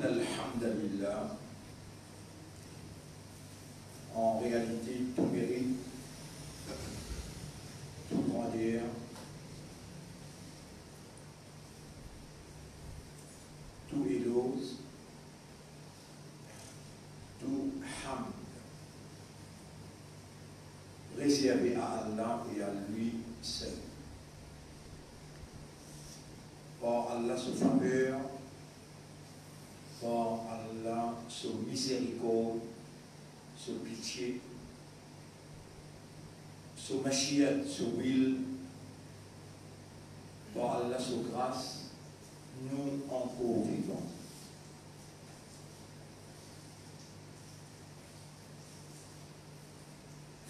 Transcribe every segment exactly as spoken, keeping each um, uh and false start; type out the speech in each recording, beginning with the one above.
Alhamdulillah, an realite, tou merit, tou grander, tou eloz, tou hamd rezerve a Allah e a li sel. Par Allah so faver, par Allah so mizerikord, so pitie, so mashiat, so wil, par Allah so gras, nou ankor vivan.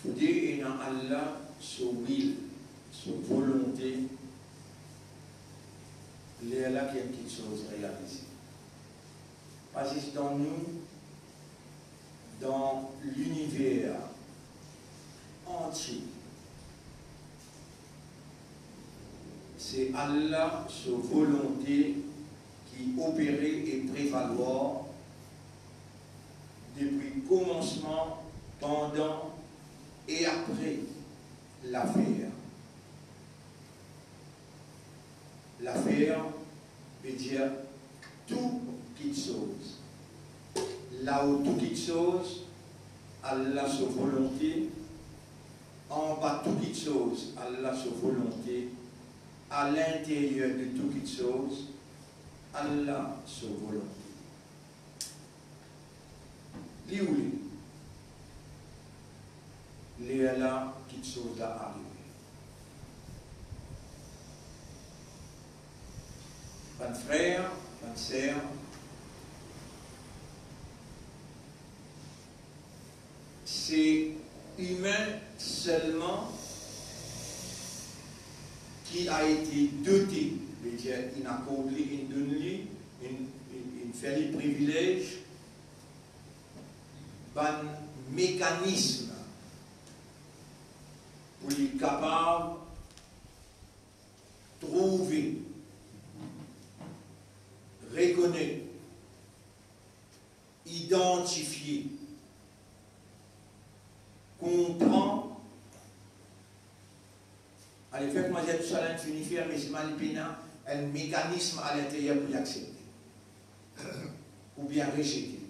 Fode ena Allah so wil, so volonte, lerla ki enn kiksoz realize. Pa zis dan nou, dan liniver antie. Se Allah so volonte ki opere e prevalwar depi komansman, pandan e apre lafer. Lafer ve dir tou kiksoz. Lao tou kiksoz, Allah so volonte. Anba tou kiksoz, Allah so volonte. A linteryer de tou kiksoz, Allah so volonte. Li oule, lerla kiksoz la arive. Bann frer, bann ser, se imin selman ki a ete dote, vedir inn akord li, inn donn li, inn, inn, inn fer li privilez, bann mekanism pou li kapav trouve, rekonet, idantifie, konpran. Alefek, mwa, tou sa la inn fini fer, me selman li pena enn mekanism a linteryer pou li aksepte oubien rezete.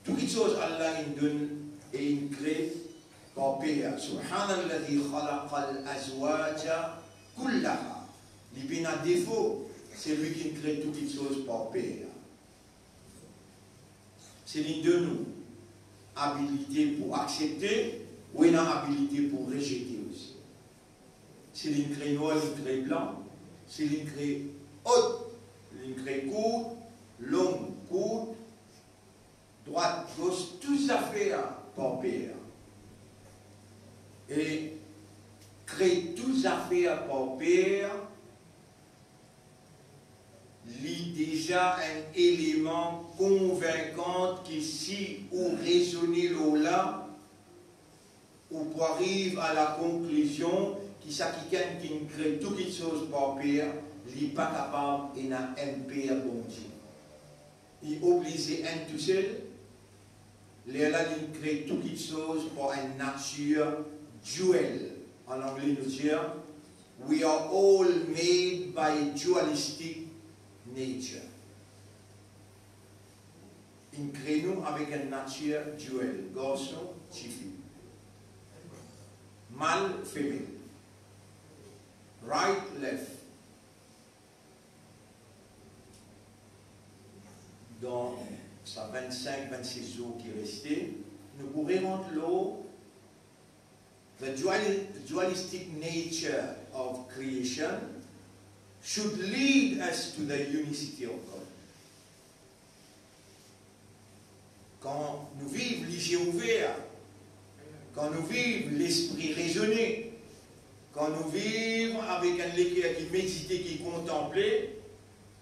Tou kiksoz Allah inn donn e inn kre par Per. Subhanalladhi khalaqal azwaja kullaha. Li pena defo, selwi ki kre tou kiksoz par Per. Si li donn ou abilite pou aksepte, ou ena abilite pou rezete osi. Si li kre nwar, li kre blan, si li kre ot, li kre kourt, long, kourt, drwat, gos, tou zafer par Per. E kre tou zafer par Per, li deza enn eleman konvinkan ki si ou rezone lor la, ou pou ariv a la konklizion ki sa kikenn ki kre tou kiksoz par Per, li pa kapav ena enn Per Bondie. Li oblize enn tousel, lerla li kre tou kiksoz par enn natir duel. An angle nou dir, "We are all made by dualistic nature." Li kre nou avek enn natir duel, garson, tifi, mal, femel, right, left. Dan sa vennsink, vennsis zour ki reste, nou pou revant lor the dual-, dualistic nature of creation should lead us to the unicity of God. Kan nou viv lizie ouver, kan nou viv lespri rezone, kan nou viv avek enn leker ki medite, ki kontanple,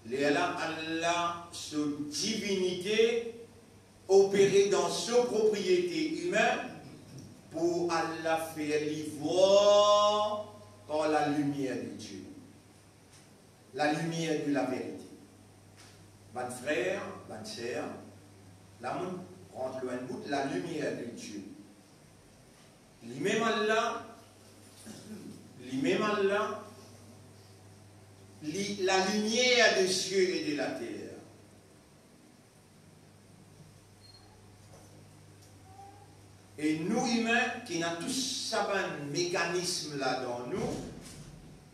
lerla Allah so divinite opere dan so propriete imin pou Allah fer li vwar par la lumière de Dieu, la lumière de la vérité. Bann frer, bann ser, la monn rant lor enn bout, lalimier de Dieu. Limem Allah, limem Allah, li lalimier de siel e de later. E nou imin ki ena tou sa bann mekanism la dan nou,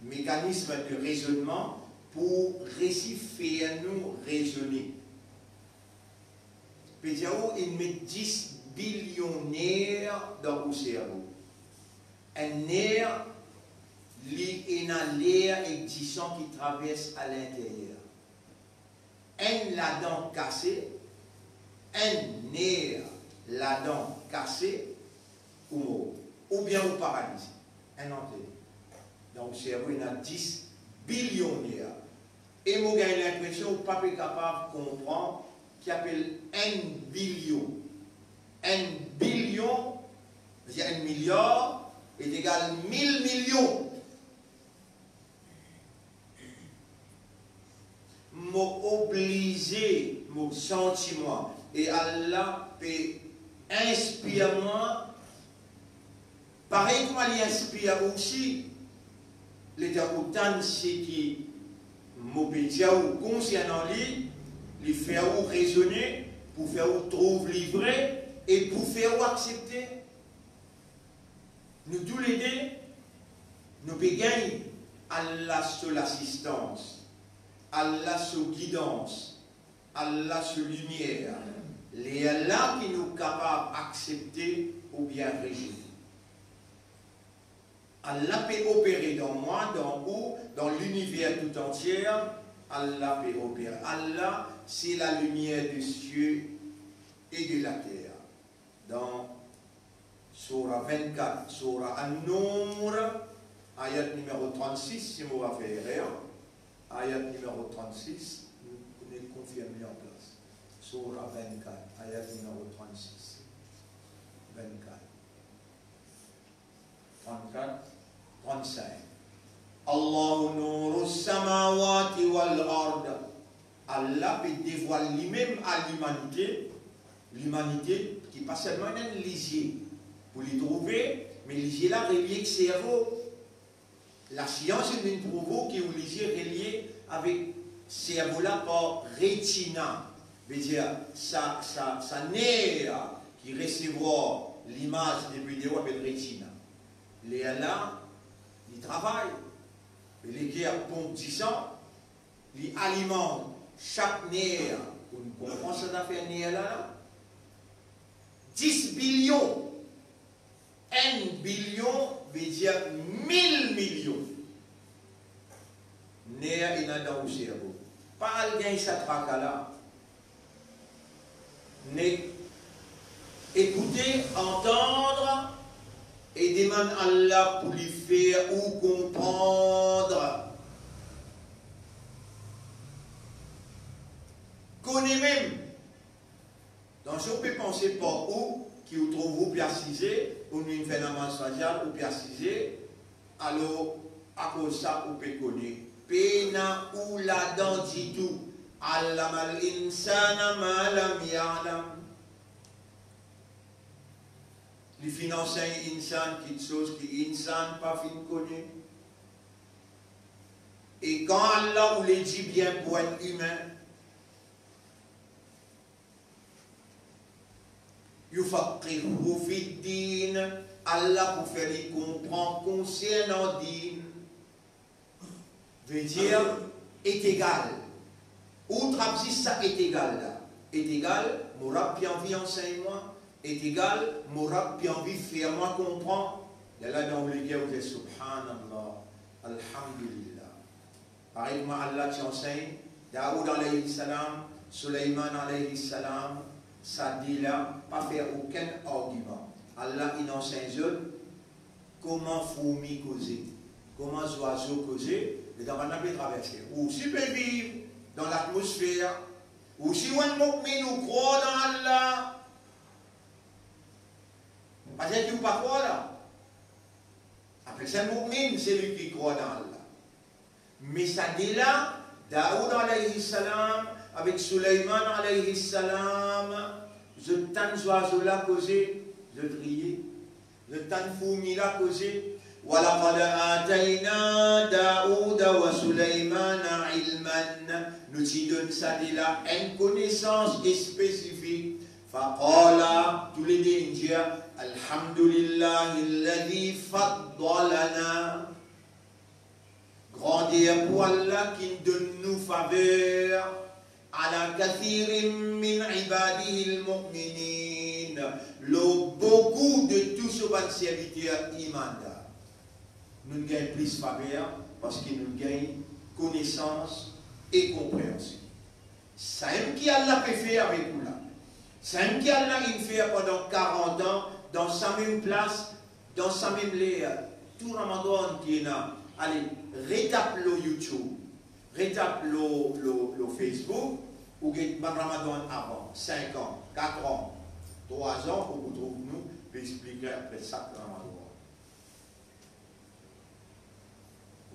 mekanism de rezonnman pou resi fer nou rezone. Pe dir ou inn met dis bilion ner dan ou servo. Enn ner, li ena ler ek disan ki travers alinteryer. Enn ladan kase, enn ner ladan kase, ou mor, oubien ou paralize, enn anter. Dan ou servo ena dis bilion ner. E mo gagn linpresion ou pa pe kapav konpran ki apel enn bilion. Enn bilion, vedir enn miliar, est égal mil milion. Mo oblize, mo santi mwa, e Allah pe inspir mwa, parey kouma li inspir ou osi, letan ou tann seki mo pe dir ou konsernan li, li fer ou rezone, pou fer ou trouv li vre, e pou fer ou aksepte. Nou toulede, nou pe gagn Allah so lasistans, Allah so gidans, Allah so limier. Lerla ki nou kapav aksepte oubien rezete. Allah pe opere dan mwa, dan ou, dan liniver toutantie. Allah pe opere. Allah, se lalimier de siel e de later. Dan Soura vennkat, Soura An-Nour, ayat nimero trannsis, si mo pa fer erer, ayat nimero trannsis, nou konfirme an plas. Soura vennkat, ayat nimero trannsis. Vennkat. Trannkat, trannsink. Allahu nourus samawati wal ard. Allah pe devwal limem a limanite, limanite ki pa selman ena enn lizie pou li trouve, me lizie la relie ek servo. Lasians inn vinn prouve ki ou lizie relie avek servo la par retina, vedir sa, sa, sa ner ki resevwar limaz depi deor apel retina. Lerla, li travay, e leker ponp disan, li alimant sak ner, pou nou konpran sa zafer ner la, la. Dis bilion. Enn bilion vedir mil milion. Ner ena dan ou servo. Pa al gagn sa traka la. Nek ekoute, antann e demann Allah pou li fer ou konpran. Kone mem. Dan si ou pe panse par ou, ki ou trouv ou pe asize, ou vinn fer namaz fajr, ou pe asize, alor akoz sa ou pe kone, pena ou ladan ditou. Allamal insana ma lam ya'lam. Li finn ansegn insan kiksoz ki insan pa finn kone. E kan Allah oule dir bien pou enn imin, yufaqqihhu fid-din, Allah pou fer li konpran konsernan din. Vedir, est égal. Ou trap zis sa est égal la. Est égal, mo Rab pi anvi ansegn mwa. Est égal, mo Rab pi anvi fer mwa konpran. Lerla dan ou leker ou dir, Subhanallah, Alhamdulillah. Parey kouma Allah ti ansegn Daoud alayhi salam, Souleyman alayhi salam, sa de la pa fer okenn argiman. Allah inn ansegn zot kouma fourmi koze, kouma zwazo koze, letan bann la pe traverse. Ou osi pe viv dan latmosfer, ou osi ou enn mo'min, ou krwar dan Allah. Pa dir ki ou pa krwar la. Apel sa enn mo'min, selwi ki krwar dan Allah. Me sa de la, Daoud alayhi salam, Avek Souleymane alayhi salam, zot tann zwazo la koze, zot riye. Zot tann fourmi la koze. Wa laqad atayna Daouda wa Souleymana ilman. Nou ti donn sa de la enn konesans spesifik. Faqala, toulede inn dir, alhamdulillahi alladhi faddalana. Grander pou Allah ki donn nou faver, ala kathirin min ibadihi almu'minin, lor boukou de tou so bann serviter imandar. Nou gagn plis faver parski nou gagn konesans e konpreansion. Samem ki Allah pe fer avek ou la, samem ki Allah inn fer pandan karant an, dan samem plas, dan samem ler, tou Ramadan ki ena, ale, retap lor YouTube, retap lor, lor, lor Facebook, ou get bann Ramadan avan, sink an, kat an, trwa an, ou pou trouv nou pe explik apre sak Ramadan.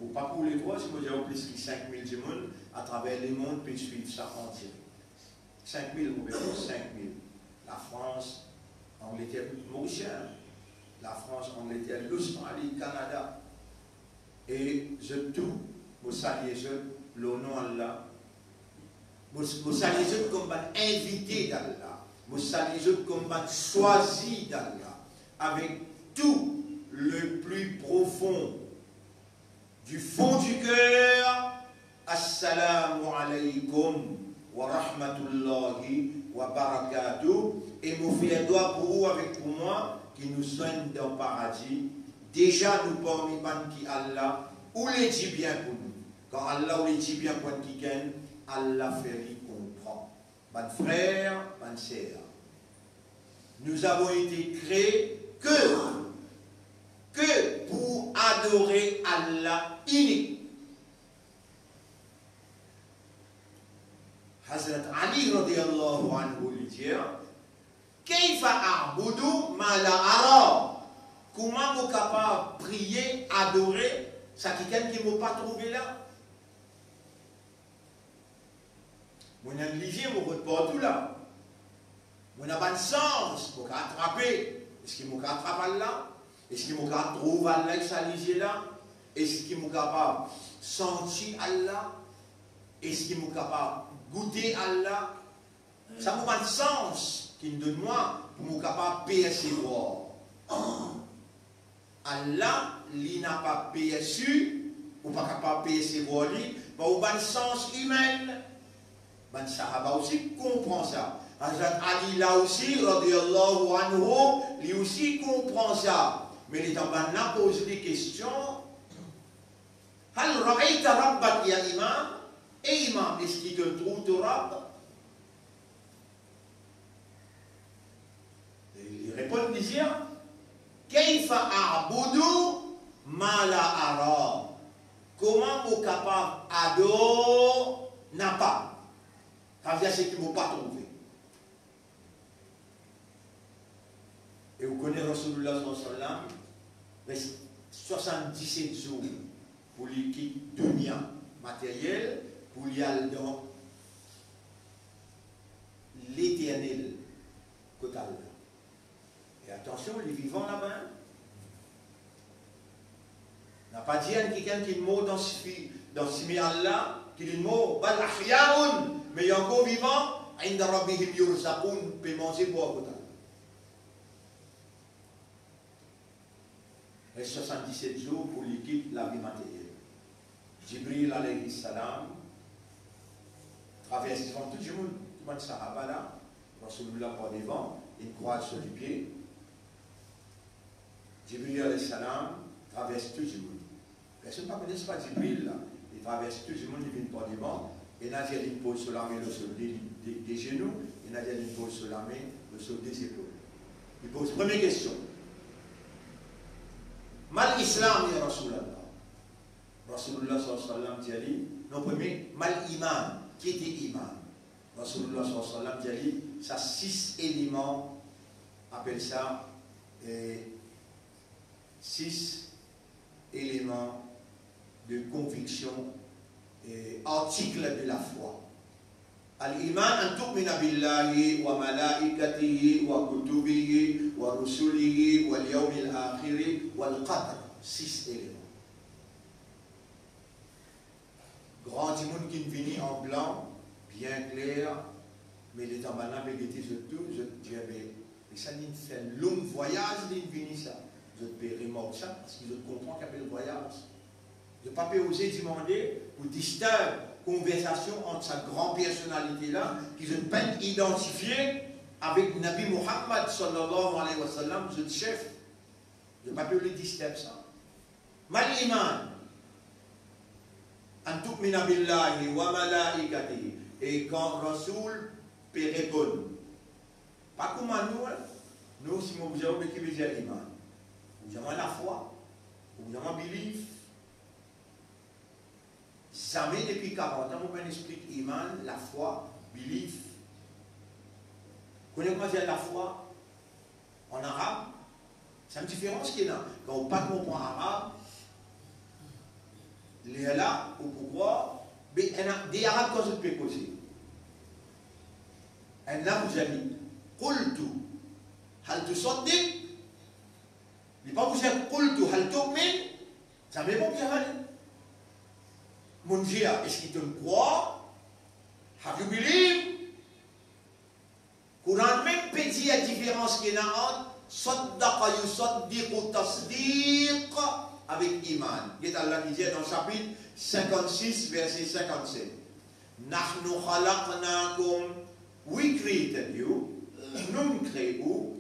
Ou pa pou le krwar, si mo dir ou plis ki sink mil dimoun atraver lemond pe swiv sa an direk. Sink mil, mo pe dir sink mil. Lafrans, Angleter, Morisien. Lafrans, Angleter, Lostrali, Kanada. E zot tou, mo salie zot lor nom Allah. Mo, mo salie zot kom bann invite d'Allah. Mo salie zot kom bann swazi d'Allah. Avec tout le plus profond du fond du cœur, assalamu alaykum wa rahmatullahi wa barakatuh. E mo fer dwa pou ou avek pou mwa ki nou zwenn dan paradi. Deza nou parmi bann ki Allah oule dibien pou nou. Kan Allah oule dibien pou enn kikenn, Allah fer li konpran. Bann frer, bann ser, nous avons été créés que, que pour adorer Allah unique. Hazrat Ali radiyallahu anhu li dir, kayfa a'budu ma la ara? Kouma mo kapav priye, adore sa kikenn ki mo pa trouve la? Mo ena lizie, mo rod partou la. Mo ena bann sans, mo kapav atrape. Eski mo kapav atrap Allah? Eski mo kapav trouv Allah ek sa lizie la? Eski mo kapav santi Allah? Eski mo kapav goute Allah? Sa mo bann sans ki'nn donn mwa pou mo kapav persevwar. Allah, li napa persi, ou pa kapav persevwar li par ou bann sans imin. Bann sahaba osi konpran sa. Hazrat Ali la osi, radiyallahu anhu, li osi konpran sa. Me letan bann la poz li kestion, hal ra'ayta rabbak ya imam? E imam, eski to trouv to Rab? Li reponn, li dir, kayfa a'budu ma la ara? Kouma mo kapav ador napa? Savedir seki mo pa trouve. E ou kone Rasoulillah sallallahu alayhi wa sallam res swasann-diset zour pou li kit dunya materyel, pou li al dan Leternel, kot Allah. E atansion, li vivan laba, hein. Napa dir enn kikenn ki mor dan simi, dan simi Allah, ki li mor, bal ahyaun, me li ankor vivan, inda rabbihim yurzaqun, pe manze bwar kot Allah. Res swasann-diset zour pou li kit lavi materyel. Jibril alayhi salam travers devan tou dimoun, tou bann sahaba la, Rasoulillah par devan, inn krwaz so lipie. Jibril alayhi salam travers tou dimoun. Personn pa kone si pa Jibril la. Li travers tou dimoun, li vinn par devan. Ena dir li poz so lame lor so de, de, de zenou, ena dir li poz so lame lor so de zepol. Li poz premie kestion. Mal Islam, ya Rasoulillah? Rasoulillah sallallahu alayhi wa sallam dir li, non, premie, mal iman, ki ete iman? Rasoulillah sallallahu alayhi wa sallam dir li, sa sis eleman, apel sa, eh, sis eleman de konviksion, eh, artik de lafwa. Al-iman an tu'mina billahi wa malaikatihi wa kutubihi wa rusulihi wal yawmil akhiri wal qadr. Sis eleman. Gran dimoun ki vini an blan, bien kler, me letan bann la pe gete zot tou, zot dir, "Me, me sa, li fer long vwayaz, li vini sa." Zot pe remark sa, parski zot konpran ki apel vwayaz. Zot pa pe oze dimande pou disturb konversasion ant sa gran personalite la, ki zot pa'nn idantifie avek Nabi Muhammad sallallahu alayhi wa sallam, zot sef. Zot pa pe oze disturb sa. Mal iman. An tu'mina billahi wa malaikatihi. E kan Rasoul pe reponn, pa kouma nou, hein? Nou, si mo dir ou, me ki vedir iman? Ou dir mwa lafwa, ou dir mwa belief. Zame depi karant an mo pa'nn explik iman, lafwa, belief. Kone kouma dir lafwa an arab? Sa enn diferans ki ena. Kan ou pa konpran arab, lerla ou pou krwar, be ena de arab kan zot pe koze. Enn la pou dir li, "Qultu, hal tusaddiq?" Li pa pou dir, "Qultu, hal tu'min?" Zame pou dir li. Mo dir, eski to krwar? Have you believe? Koran mem pe dir diferans ki ena ant saddaqa yusaddiqu tasdiq avek iman. Get Allah ki dir dan sapit sinkannsis, verse sinkannset, "Nahnu khalaqnakum", we created you, nou kree ou,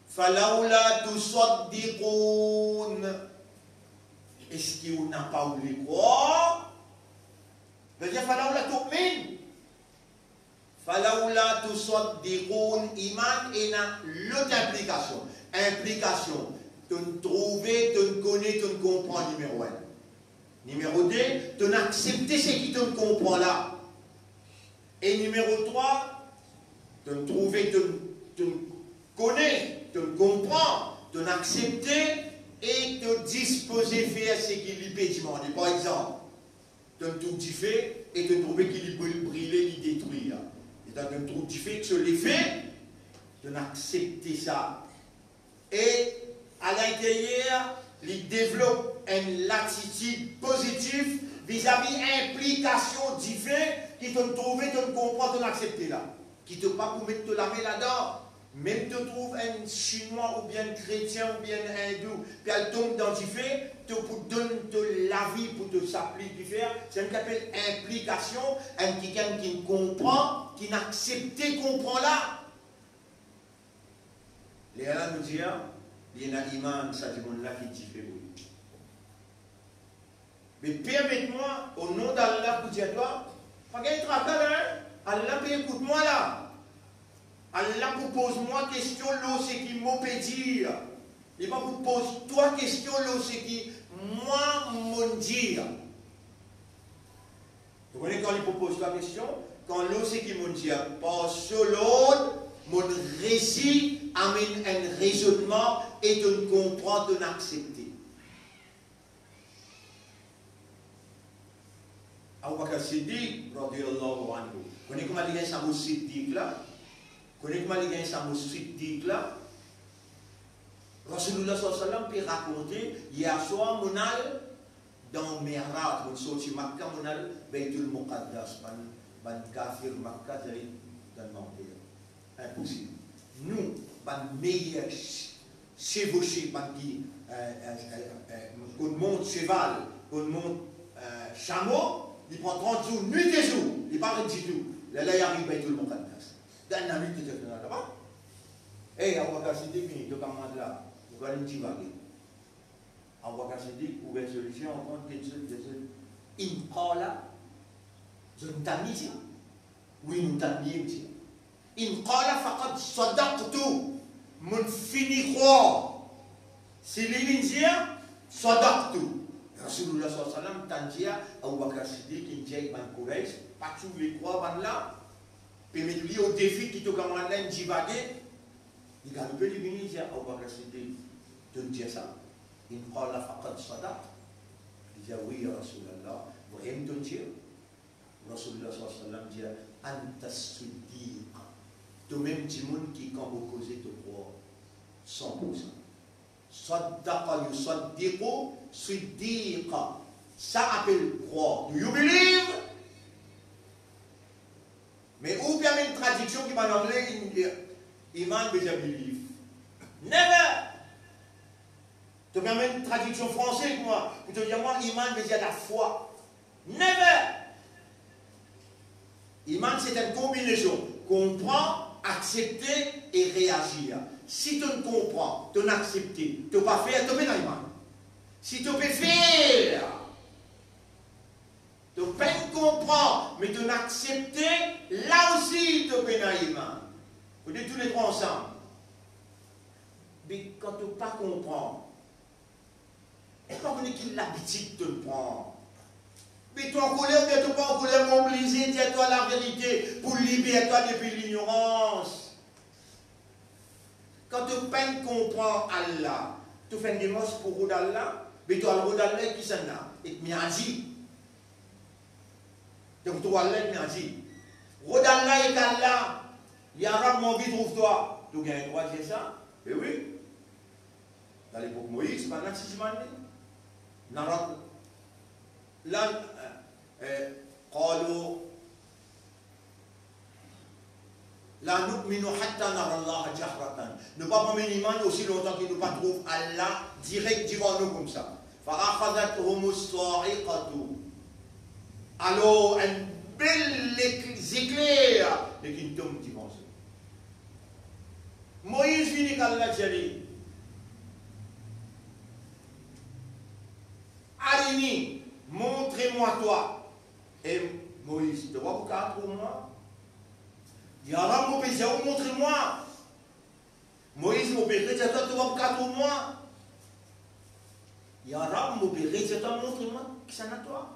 "falawla tusaddiqun", eski ou napa oule krwar? Vedir, "falawla tu'min", "falawla tusaddiqun", iman ena lot inplikasion. Inplikasion, to'nn trouve, to'nn kone, to'nn konpran, nimero enn. Nimero de, to'nn aksepte seki to'nn konpran la. E nimero trwa, to'nn trouve, to'nn, to'nn kone, to'nn konpran, to'nn aksepte e to dispoze fer seki li pe dimande. Par exanp, to'nn trouv dife e to'nn trouve ki li bril-, brile, li detrir. Letan to'nn trouv dife, ki so lefe, to'nn aksepte sa. E a linteryer, li devlop enn latitid pozitif vizavi inplikasion dife ki to'nn trouve, to'nn konpran, to'nn aksepte la. Ki to pa pou met to lame ladan. Mem to trouv enn Sinwa oubien enn Kretien oubien enn Indou, pe al tom dan dife, to pou donn to lavi pou to sapli dife, se enn ki apel inplikasion, enn kikenn ki konpran, ki'nn aksepte konpran la. Lerla nou dir, li ena iman sa dimoun la ki dife pou li. Me permet mwa, o non d'Allah, pou dir twa, pa gagn traka la, hein? Allah pe ekout mwa la. Allah pou poz mwa kestion lor seki mo pe dir. Li pa pou poz twa kestion lor seki mwa mo'nn dir. To kone kan li pou poz twa kestion? Kan lor seki mo'nn dir, par so lord, mo'nn resi amenn enn rezonnman e to'nn konpran, to'nn aksepte. Abu Bakr Siddiq, radiyallahu anhu. Kone kouma li gagn sa mo Siddiq la? Kone kouma li gagn sa mo Siddiq la? Rasoulullah sallallahu alayhi wa sallam pe rakonte, yer swar mo'nn al dan Mi'raj, mo'nn sorti Makka, mo'nn al Baytul Muqaddas, bann, bann kafir Makka, zot al dan lanter. Inposib. Nou, bann meyer ch-, chevauchés, bann ki, eh, eh, eh, eh, konn mont seval, konn mont, eh, samo, li pran trant zour, nwit e zour, li pa aret ditou. Lerla li ariv Baytul Muqaddas. Dan la nwit, li ti finn laba. Eh, Abu Bakr Siddiq, vini, to kamarad la, nou pou al divage. Abu Bakr Siddiq ouver so lizie, antann kiksoz, kiksoz. Inqala, zot tann li dir? Wi, nou tann li dir. Inqala faqad sadaqtu, mo'nn fini krwar. Si li, li dir, sadaqtu. Rasoulullah sallallahu alayhi wa sallam tann dir Abu Bakr Siddiq inn dir bann Kouraysh, pa ti oule krwar bann la, pe met li o defi ki to kamarad la inn divage. Li galoupe, li vini, li dir, Abu Bakr Siddiq, to'nn dir sa? Inqala faqad sadaqta. Li dir, wi, ya Rasoulullah, vremem to'nn dir. Rasoulillah sallallahu alayhi wa sallam dir, "Anta siddiq." Tomem dimoun ki kan mo koze to krwar san poursan. Saddaqa yusaddiqu siddiqa. Sa apel krwar. Do you believe? Me ou pe amenn tradiksion ki bann Angle, iman vedir believe. Never! To pe amenn tradiksion franse pou mwa, pou to dir mwa iman vedir lafwa. Never! Iman se enn konbinezon konpran, aksepte e reazir. Si to konpran, to aksepte, to pa fer, to pena iman. Si to pe fer, to pa'nn konpran, me to aksepte, la osi to pena iman. Kote touletrwa ansam? Be kan to pa konpran, e pa kone ki labitid to pran. Be to ankoler oubien to pa ankoler, mo oblize dir twa laverite pou liber twa depi lignorans. Kan to pa'nn konpran Allah, to fer enn demars pou rod Allah, be to al rod Allah ek kisannla? Ek Miadi. Donk to al la ek Miadi. Rod Allah ek Allah, "Ya Rab, mo anvi trouv twa." To gagn drwa dir sa? Be wi. Dan lepok Moiz, bann la ti dimann li. Nara, la, eh, eh, qalu, "La nu'minu hatta nara Allaha jahratan." Nou pa pou amenn iman osi lontan ki nou pa trouv Allah direk divan nou koumsa. Fa akhadhathumus sa'iqatu. Alor, enn bel lek-, zekler, li finn tom divan zot. Moiz vini, Allah dir li, "Arini, montre mwa twa." E Moiz, to pa pou kapav trouv mwa? Ya Rab, mo pe dir ou, montre mwa. Moiz, mo pe redir twa, to pa pou kapav trouv mwa. Ya Rab, mo pe redir twa, montre mwa kisannla twa.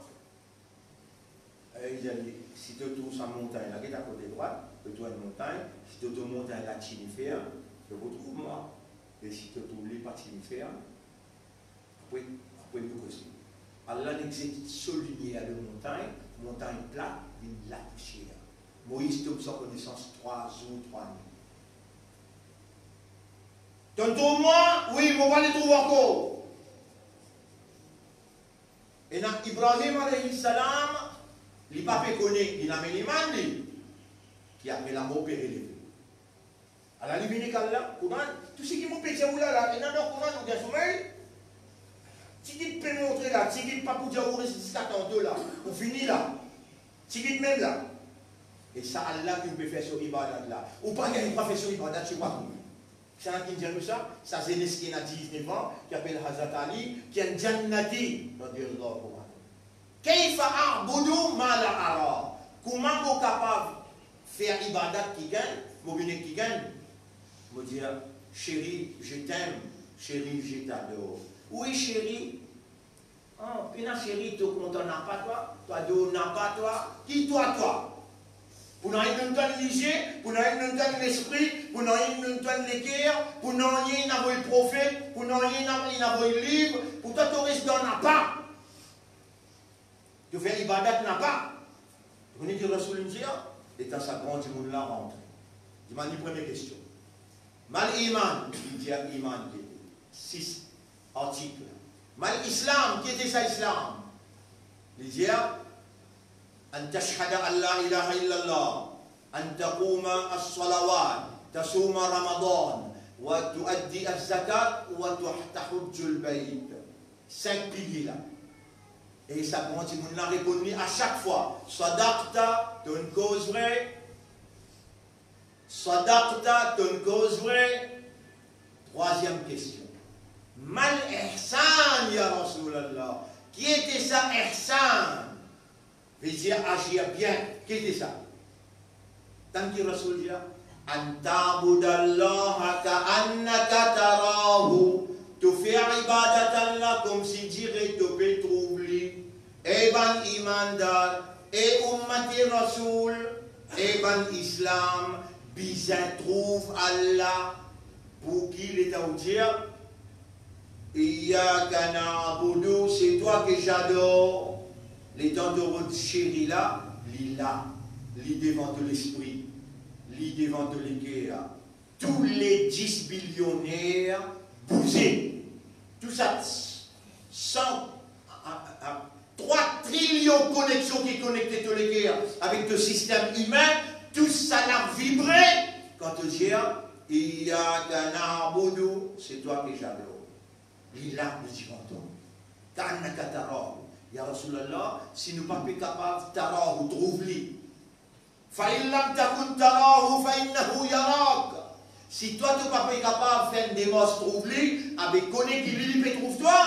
E li dir li, si to trouv sa montagn la, get akote drwat, to trouv enn montagn, si to trouv montagn la tini fer, to pou trouv mwa. E si to trouv li pa tini fer, apre, apre nou koze. Allah nek zet so limier lor montagn, montagn pla, vinn lapousier. Moiz tom san konesans trwa zour, trwa nwit. To trouv mwa? Wi, mo pa trouv ankor. Ena Ibrahim alayhi salam, li pa pe kone, li ena mem iman li, ki apre lamor pe releve. Ala li vini, kal la, Koran, tou seki mo pe dir ou la, la, ena dan Koran oubien somey? Tigit pe montre la, tigit pa pou dir ou res ziska tanto la, ou fini la. Tigit mem la. E sa Allah ki ou pe fer so ibadat la. Ou pa gagn drwa fer so ibadat, se pa ou. Sa ki dir nou sa, sa zenes ki ena diznef an, ki apel Hazrat Ali, ki enn jannati, radiyallahu anhu. Kayfa a'budu ma la ara? Kouma mo kapav fer ibadat kikenn, mo vinn ek kikenn? Mo dir, chérie, je t'aime, chérie, je t'adore. Wi, seri. Ah, pena seri, to kontan napa twa, to ador napa twa, ki twa, twa? Pou nanye donn twa enn lizie, pou nanye donn twa enn lespri, pou nanye donn twa enn leker, pou nanye inn avoy profet, pou nanye inn avoy liv, pou twa to res dan napa. To fer ibadat napa. To kone ki Rasoul inn dir? Letan sa gran dimoun la rantre, dimann li premie kestion. Mal iman, li dir iman ki ete sis artik. Mal islam, ki ete sa islam? Li dir, an tashhada an la ilaha illallah, an taquma as-salawat, tasuma Ramadan, wa tuaddi az-zakat, wa tuh-, tahujjul bayt. Sink pilie la. E sa gran dimoun la reponn li a sak fwa, sadaqta, to'nn koz vre. Sadaqta, to'nn koz vre. Trwaziem kestion. Mal ihsan, ya Rasoul Allah? Ki ete sa ihsan? Vedir azir bien. Ki ete sa? Tann ki Rasoul dir, an ta'budallaha ka'annaka tarahu. To fer ibadat Allah koumsi dire to pe trouv li. E bann imandar, e ummati Rasoul, e bann islam, bizin trouv Allah. Pouki letan ou dir, iyyaka na'budu, c'est toi que j'adore, letan to rod seri la, Li la, li devan to lespri, li devan to leker. Tou le dis bilioner bouze. Tou sa san, a, a, a, trwa trilion koneksion ki konekte to leker avek to sistem imin, tou sa la vibre kan to dir, "Iyyaka na'budu", se twa ki j'adore. Li la, li divan twa. Ka'annaka tarahu. Ya Rasoulullah, si nou pa pe kapav tarahu, trouv li, "Fa in lam takun tarahu fa innahu yarak." Si twa to pa pe kapav fer enn demars trouv li, abe kone ki li, li pe trouv twa.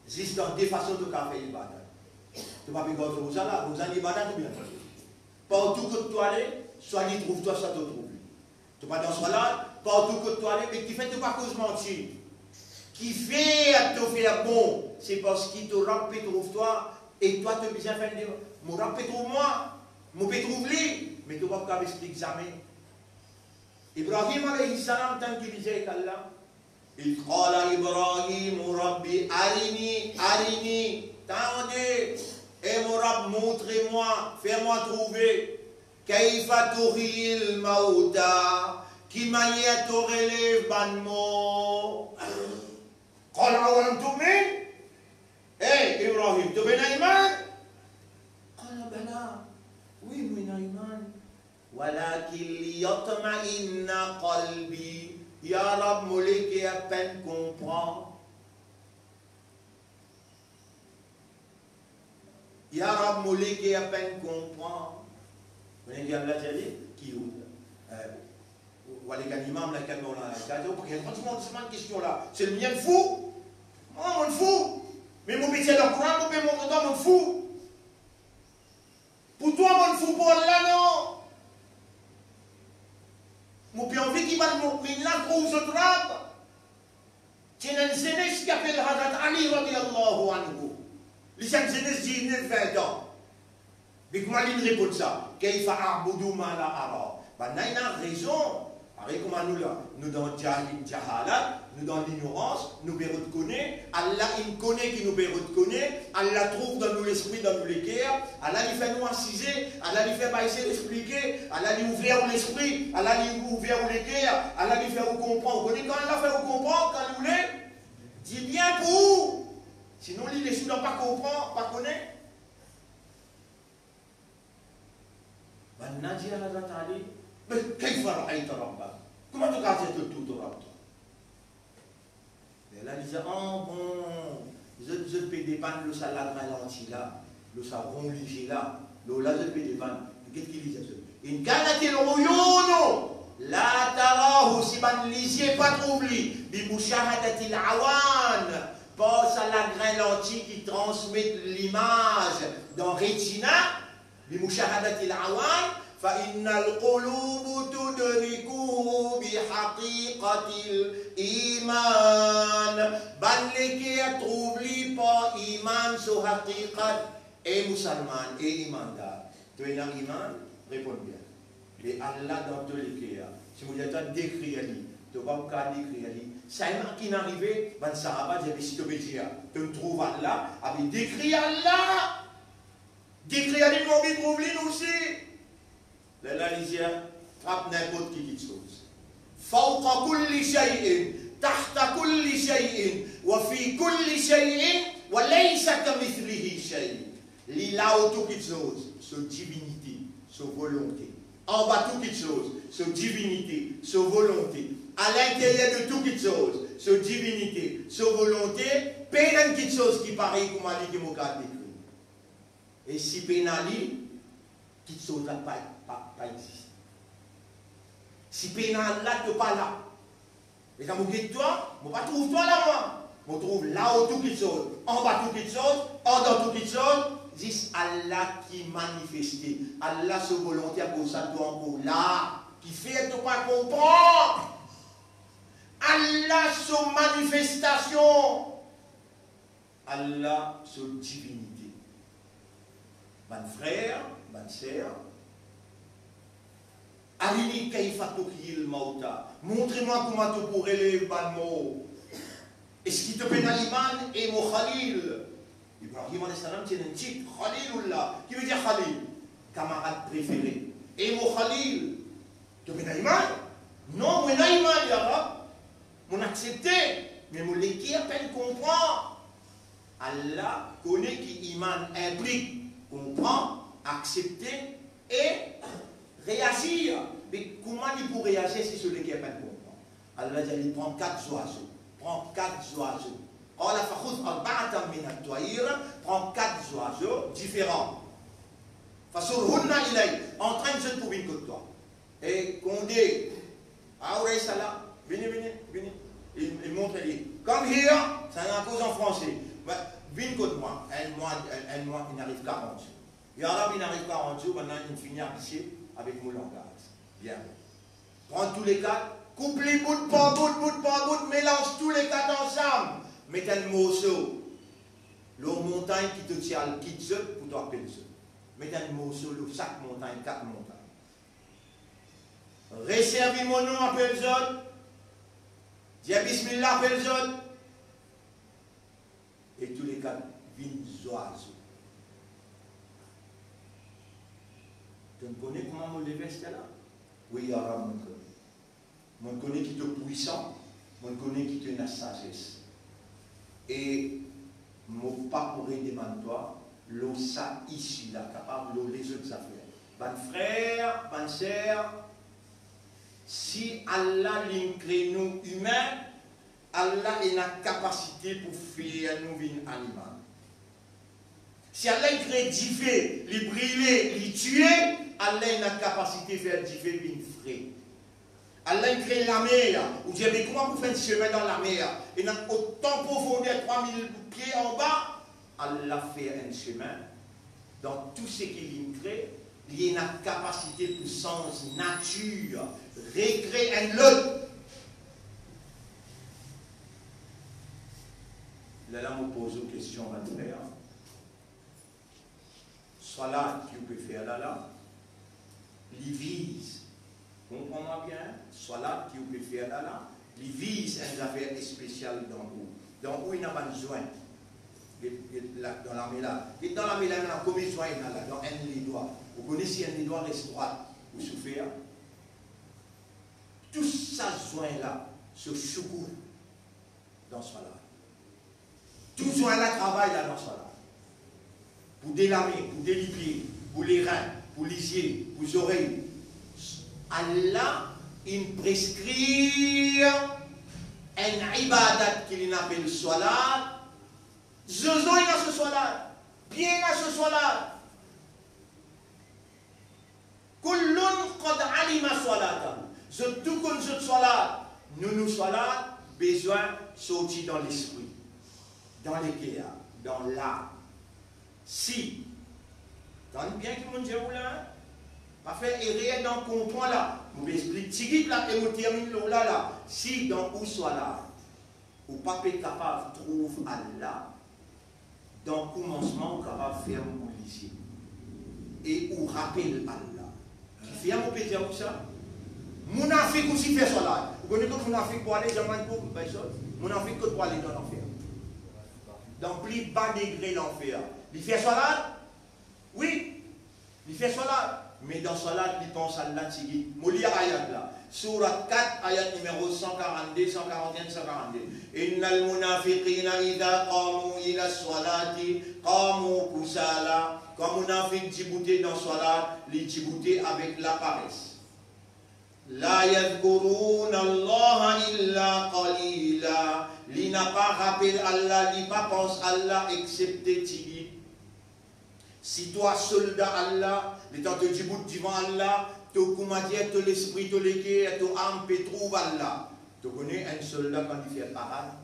Zis dan de fason to kapav fer ibadat. To pa pe gard koumsa la, koumsa li ibadat oubien? Partou kot to ale, swa li trouv twa, swa to trouv li. To pa dan swalat, partou kot to ale, me kifer to pa koz manti? Kifer to fer bon? Se parski to Rab pe trouv twa, e twa to bizin fer de, "Mo Rab pe trouv mwa, mo pe trouv li", me to pa kapav explik zame. Ibrahim alayhi salam, tann ki li dir ek Allah, "Idh qala Ibrahimu Rabbi arini, arini", tande, "E mo Rab, montre mwa, fer mwa trouve, kayfa tuhyil mauta, ki manier to relev bann mor." Qala awalam tu'min? E Ibrahim, to pena iman? Qala bala, wi, mo ena iman. Walakin liyatma'inna qalbi. Ya Rab, mo leker pa'nn konpran. Ya Rab, mo leker pa'nn konpran. Ou konn ki Allah ti dir li? Ki ou, eh, ou al ek enn imam la, ek enn mawlana, li dir, "Ou pa gagn, pa dimann sa bann kestion la. Se le mien fou. Mwa, mo fou. Me mo pe dir dan Koran, mo pe montre twa mo fou." Pou twa, mo fou, pou Allah, non. Mo pe anvi ki bann mo'min la trouv zot Rab. Ti ena enn zenes ki apel Hazrat Ali radiyallahu anhu. Li ti enn zenes diznef, vin an. Me kouma li reponn sa? Kayfa a'budu ma la ara? Bann la ena rezon. Parey kouma nou la, nou dan jahil, jahalat, nou dan lignorans, nou pe rod kone, Allah inn kone ki nou pe rod kone, Allah trouv dan nou lespri, dan nou leker, Allah li fer nou asize, Allah li fer pa esey explike, Allah li ouver ou lespri, Allah li ouver ou leker, Allah li fer ou konpran. Ou kone kan Allah fer ou konpran, kan li oule, dibien pou ou. Sinon, li les ou dan pa konpran, pa kone. Bann la dir Hazrat Ali, "Me kayfa ra'ayta rabbak? Kouma to kapav dir to trouv to Rab twa?" Lerla li dir, "Ah bon, zot, zot pe depann lor sa lagrin lanti la, lor sa ron lizie la, lor la zot pe depann." Get ki li dir zot. "In kanatil uyunu la tarahu", si bann lizie pa trouv li, "bi mushahadatil awan", par sa lagrin lanti ki transmet limaz dan retina, "bi mushahadatil awan, fa innal qulubu tudrikuhu bi haqiqatil iman." Bann leker trouv li par iman, so haqiqat. E mousalman, e imandar, to ena iman? Reponn bien. Me Allah dan to leker. Si mo dir twa dekrir li, to pa pou kapav dekrir li. Sa iman ki inn arive, bann sahaba dir, "Me si to pe dir, to trouv Allah, abe dekrir Allah." Dekrir li, nou anvi trouv li nou osi. Lerla li dir, trap ninport ki kiksoz. Fawqa kulli shay'in, tahta kulli shay'in, wa fi kulli shay'in, wa laysa kamithlihi shay. Li lao tou kiksoz, so divinite, so volonte. Anba tou kiksoz, so divinite, so volonte. Alinteryer de tou kiksoz, so divinite, so volonte. Pena enn kiksoz ki parey kouma li ki mo kapav dekrir. E si pena li, kiksoz la pa, pa, pa existe. Si pena Allah, to pa la. E kan mo get twa, mo pa trouv twa la mwa. Mo trouv lao tou kiksoz, anba tou kiksoz, andan tou kiksoz, zis Allah ki manifeste. Allah so volonte, akoz sa to ankor la. Kifer to pa konpran? Allah so manifestasion. Allah so divinite. Bann frer, bann ser, arini kayfa tuhyil mauta, montre mwa kouma to pou relev bann mor. Eski to pena iman, e mo Khalil? Ibrahim alayhis salam ti ena enn tit, Khalilullah. Ki vedir Khalil? kamarad prefere. E mo Khalil, to pena iman? Non, mo ena iman, ya Rab. Mo aksepte, me mo leker pa'nn konpran. Allah kone ki iman inplik konpran, aksepte e reazir. Me kouma li pou reazir si so leker pa'nn konpran? Allah dir li, pran kat zwazo. Pran kat zwazo. Qala fakhudh arba'atan min at-tayr, pran kat zwazo diferan. Fasurhunna ilayk, antrenn zot pou vinn kot twa. E konde, ah, ou res la, vini, vini, vini. Li, li montre li. Come here, sa ena koz an franse. Be, vinn kot mwa, enn mwa, enn, enn mwa, inn ariv karant zour. Ya Rab, inn ariv karant zour, bann la inn fini abitie avek mo langaz. Bien. Pran tou le kat, koup li bout par bout, bout par bout, melanz tou le kat ansam, met enn morso lor montagn ki to ti al kit zot pou to apel zot. Met enn morso lor sak montagn, kat montagn. Reservi mo nom, apel zot. Dir bismillah, apel zot. E tou le kat vinn zwazo. To kone kouma mo leve aster la? Wi, ya Rab, mo kone. Mo kone ki to pwisan, mo kone ki to ena sazes. E mo pa pou redemann twa lor sa isi la, kapav lor lezot zafer. Bann frer, bann ser, si Allah linn kre nou imin, Allah ena kapasite pou fer nou vinn animal. Si Allah inn kre dife, li brile, li tue, Allah ena kapasite fer dife vinn fre. Allah inn kre lamer, ou dir, me kouma pou fer enn semin dan lamer? Ena otan profonder, trwa mil pie anba, Allah fer enn semin. Dan tou seki linn kre, li ena kapasite pou sanz natir, rekre enn lot. Lerla mo poz ou kestion, bann frer. Swalat ki ou pe fer la la, li viz, konpran mwa bien, swalat ki ou pe fer la la, li viz enn zafer espesial dan ou. Dan ou ena bann zwin. Get, get la, dan lame la. Get dan lame la, ena konbien zwin ena la, dan enn ledwa. Ou kone si enn ledwa res drwat, ou soufer? Tou sa zwin la, so shukr dan swalat. Tou zwin la travay la dan swalat. Pou de lame, pou de lipie, pou lerin, pou lizie, pou zorey. Allah inn preskrir enn ibadat ki li apel swalat. Zozo ena so swalat, pie ena so swalat. Kullun qad alima salatahu. Zot tou konn zot swalat. Nou, nou swalat bezwin sorti dan lespri, dan leker, dan lam. Si, tann bien ki mo dir ou la, pa fer erer dan konpran la. Mo pe explik tigit la e mo terminn lor la la. Si dan ou swalat, ou pa pe kapav trouv Allah, dan koumansman ou kapav ferm ou lizie e ou rapel Allah. Kifer mo pe dir ou sa? Mounafik osi fer swalat. Ou kone kot mounafik pou ale, zaman pou bay sot? Mounafik kot pou ale? Dan lanfer. Dan pli ba degre lanfer. Li fer swalat? Wi, li fer swalat, me dan swalat li pans Allah tigit. Mo lir ayat la. Sourat kat, ayat nimero san karannde, san karantenn, san karannde. Innal munafiqina idha qamu ila salati qamu kusala. Kan mounafik diboute dan swalat, li diboute avek lapares. La yadhkuruna Allaha illa qalila. Li napa rapel Allah, li pa pans Allah exsepte tigit. Si twa solda Allah, letan to dibout divan Allah, to koumadir, to lespri, to leker, to am pe trouv Allah. To kone enn solda kan li fer parad,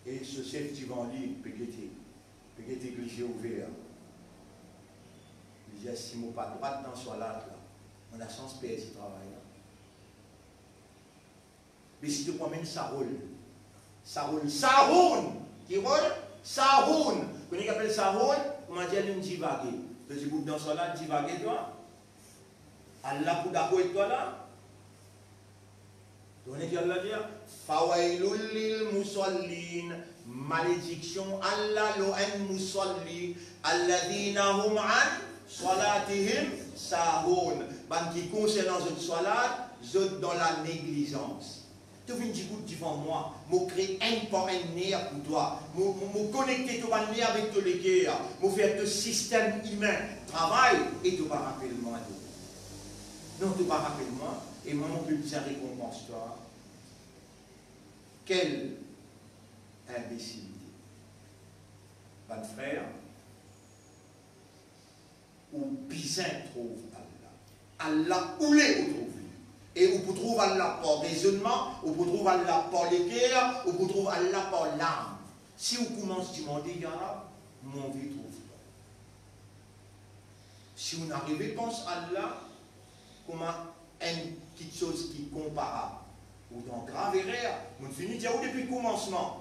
e so sef divan li pe gete, pe gete ek lizie ouver. Li dir, si mo pa drwat dan swalat la, mo ena sans perdi travay la. Me si to pou amenn sa rol, sa rol, sa rol, ki rol? Sa rol. Kone ki apel sa rol? Koumadir, li divage. To dibout dan swalat, divage twa. Allah pou dakor ek twa la? To kone ki Allah dir? Fawailul lil musallin. Malediksion Allah lor enn musalli, alladhina hum an Salatihim sahun. Bann ki konsernan zot swalat, zot dan la neglizans. To vinn dibout divan mwa, mo kre enn par enn ner pou twa. Mo, mo, mo konekte to bann ner avek to leker. Mo fer to sistem imin travay e to pa rapel mwa, to. Non, to pa rapel mwa, e mwa, mo pe bizin rekonpans twa. Kel inbesilite! Bann frer, ou bizin trouv Allah. Allah, oule ou trouv li. E ou pou trouv Allah par rezonnman, ou pou trouv Allah par leker, ou pou trouv Allah par larm. Si ou koumans dimande, "Ya Rab, mo anvi trouv twa." Si ou arive pans Allah kouma enn kiksoz ki konparab, ou dan grav erer. Mo finn fini dir ou depi koumansman,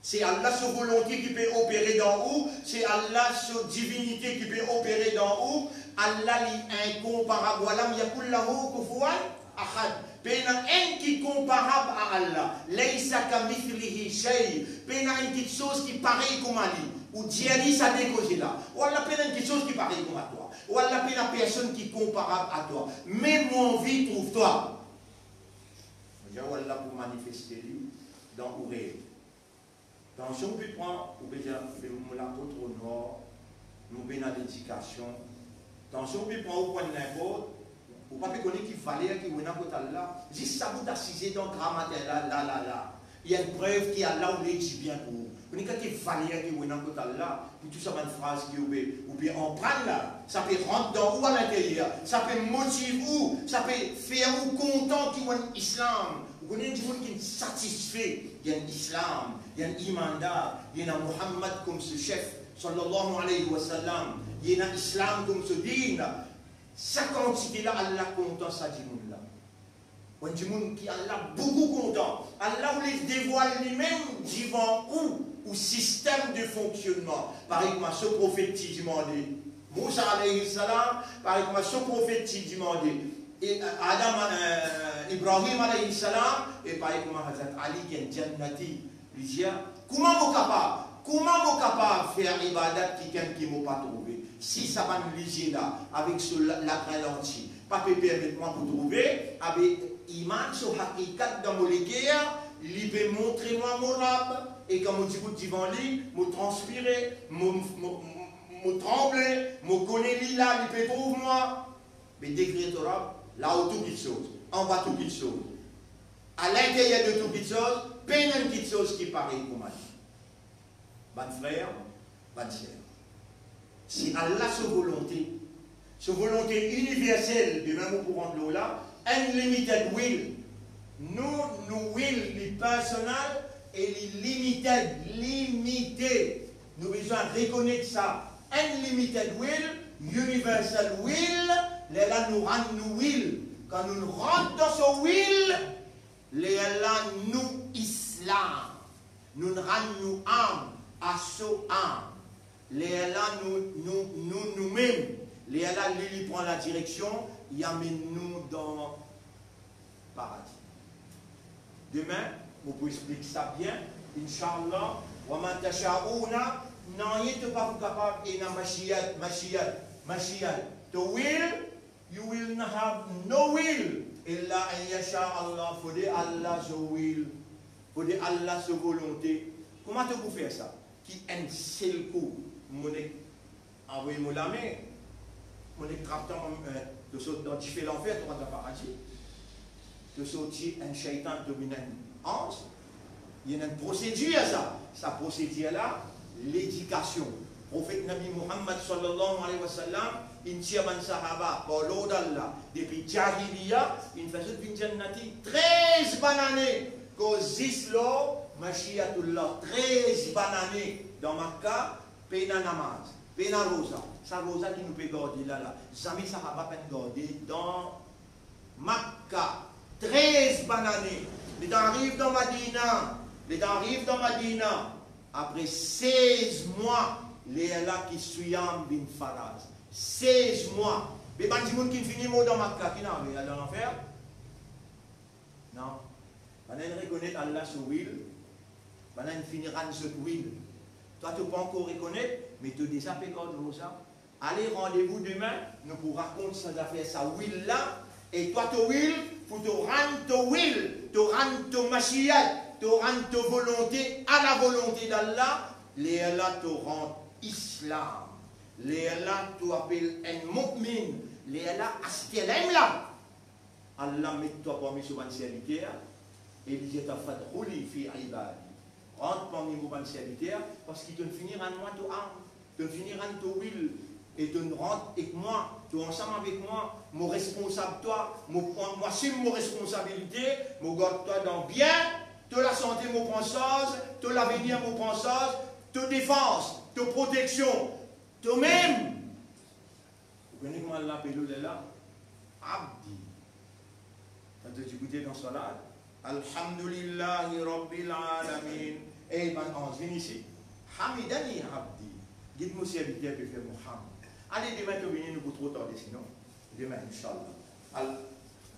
se Allah so volonte ki pe opere dan ou, se Allah so divinite ki pe opere dan ou. Allah li inkonparab. Wa lam yakul lahu kufuwan ahad. Pena enn ki konparab a Allah. Laysa kamithlihi shay. Pena enn kiksoz ki parey kouma li. Ou dir li sa de koze la. O Allah, pena enn kiksoz ki parey kouma twa. O Allah, pena personn ki konparab a twa. Me mo anvi trouv twa. Mo dir ou, Allah pou manifeste li dan ou rev. Tansion ou pe pran, ou pe dir, "Be mo lapot Onor, mo pena ledikasion." Tansion ou pe pran ou pou enn ninport, ou pa pe kone ki valer ki ou ena kot Allah. Zis sa bout asize dan gramatin la, la, la, la. Li enn prev ki Allah oule dibien pou ou. Ou ena ki valer ki ou ena kot Allah, pou tou sa bann fraz ki ou pe, ou pe aprann la, sa pe rant dan ou alinteryer, sa pe motiv ou, sa pe fer ou kontan ki ou enn Islam. Ou kone enn dimoun ki satisfe, li enn Islam, li enn imandar, li ena Muhammad kouma so sef, sallallahu alayhi wa sallam, li ena Islam kouma so din. Sa kantite la, Allah kontan sa dimoun la. Enn dimoun ki Allah boukou kontan. Allah oule devwal limem divan ou, ou sistem de fonksionnman. Parey kouma so profet ti dimande Mousa alayhi salam, parey kouma so profet ti dimande, e, Adam, e, Ibrahim alayhi salam, e parey kouma Hazrat Ali ki enn jannati, li dir, "Kouma mo kapav, kouma mo kapav fer ibadat kikenn ki mo pa trouve?" Si sa bann lizie la, avek so la-, lagrin lanti, pa pe permet mwa pou trouve, abe iman so hakikat dan mo leker, li pe montre mwa mo Rab, e kan mo dibout divan li, mo transpire, mo, mo, mo, mo tranble, mo kone li la, li pe trouv mwa. Me degre to Rab, lao tou kiksoz, anba tou kiksoz, alinteryer de tou kiksoz, pena enn kiksoz ki parey kouma li. Bann frer, bann ser, se Allah so volonte, so volonte iniversel, demin mo pou rant lor la, unlimited will. Nou, nou will li personal e li limited, limite. Nou bizin rekonet sa. Unlimited will, universal will, lerla nou rann nou will. Kan nou rant dan so will, lerla nou Islam. Nou rann nou am a so am. Lerla nou, nou, nou, noumem. Lerla li, li pran ladireksion, li amenn nou dan paradi. Demin, mo pou explik sa bien, inshallah. Wa ma tashauna, nanye to pa pou kapav ena mashiat, mashiat, mashiat. To will, you will not have no will, illa an yasha Allah, fode Allah so will, fode Allah so volonte. Kouma to pou fer sa? Ki enn sel kou, mo nek anvoy mo lame, mo nek trap twa, eh, to sort dan dife lanfer, to rant dan paradi. To sorti enn seytan, to vinn enn anz. Li ena enn prosedir sa. Sa prosedir la, ledikasion. Profet Nabi Muhammad sallallahu alayhi wa sallam, inn tir bann sahaba par lord Allah, depi jahiliya, inn fer zot vinn jannati trez bann ane, koz zis lor Mashiatullah, trez bann ane dan Makka, pena namaz, pena roza. Sa roza ki nou pe garde la la, zame sahaba pa'nn garde dan Makka, trez bann ane. Letan ariv dan Madina, letan ariv dan Madina, apre sez mwa, lerla ki siyam vinn faraz. Sez mwa. Me bann dimoun ki fini mor dan Makka, ki ena, ale dan lanfer? Non. Bannla inn rekonet Allah so will, bannla inn fini rann zot will. Twa, to pa ankor rekonet, me to deza pe gard roza. Ale, randevou demin, nou pou rakont sa zafer sa wil la, e twa to wil, pou to rann to wil, to rann to mashiat, to rann to volonte a la volonte d'Allah, lerla to rant Islam, lerla to apel enn mu'min, lerla aster la mem la, Allah met twa parmi so bann serviter, e li dir twa, "Fadkhuli fi ibadi." Rant parmi mo bann serviter, parski to'nn fini rann mwa to am, to'nn fini rann to wil, e to'nn rant ek mwa, to ansam avek mwa, mo responsab twa, mo pran, mo asim mo responsabilite, mo gard twa dan bien, to lasante mo pran sarz, to lavenir mo pran sarz, to defans, to proteksion, to mem. Ou kone kouma Allah apel ou lerla? Abdi. Kan to ti ekoute dan salat, "Alhamdulillahi Rabbil Alamin." Ey, bann anz, vinn isi. "Hamidani abdi." Get mo serviter pe fer mo hamd. Ale, demin to vini, nou pou tro tarde sinon. Demin, inshallah. Al-,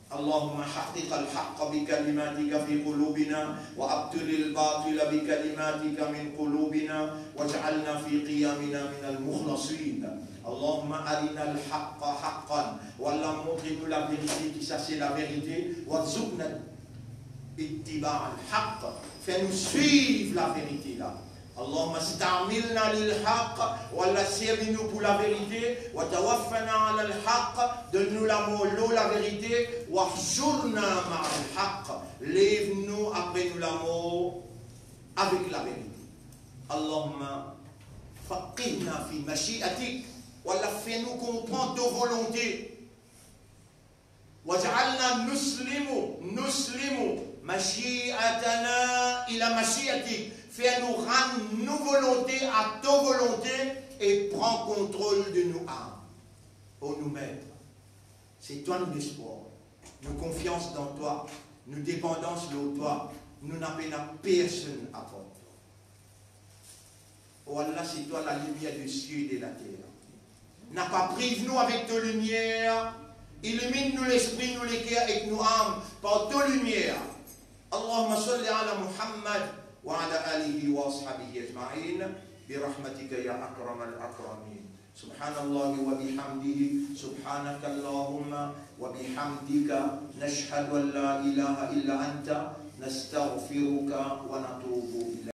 اللهم حقق الحق بكلماتك في قلوبنا، وأبطل الباطل بكلماتك من قلوبنا، واجعلنا في قيامنا من المخلصين. اللهم أرنا الحق حقا. O Allah, montre nou laverite, ki sa se laverite. وارزقنا اتباع الحق. Fer nou swiv laverite la. اللهم استعملنا للحق, o Allah, servi nou pou laverite, وتوفنا على الحق, donn nou lamor lor laverite, واحشرنا مع الحق, lev nou apre nou lamor avek laverite. اللهم فقهنا في مشيئتك, o Allah, fer nou konpran to volonte. واجعلنا نسلم، نسلم مشيئتنا إلى مشيئتك. Fer nou rann nou volonte a to volonte e pran kontrol de nou am. O nou Met, se twa nou lespwar, nou konfians dan twa, nou depandans lor twa, nou napa pena personn apar twa. O Allah, se twa lalimier de sie e de later. Napa priv nou avek to limier, iliminn nou lespri, nou leker ek nou am par to limier. اللهم صل على محمد وعلى آله وأصحابه أجمعين برحمتك يا أكرم الأكرمين. سبحان الله وبحمده، سبحانك اللهم وبحمدك، نشهد أن لا إله إلا أنت، نستغفرك ونتوب إليك.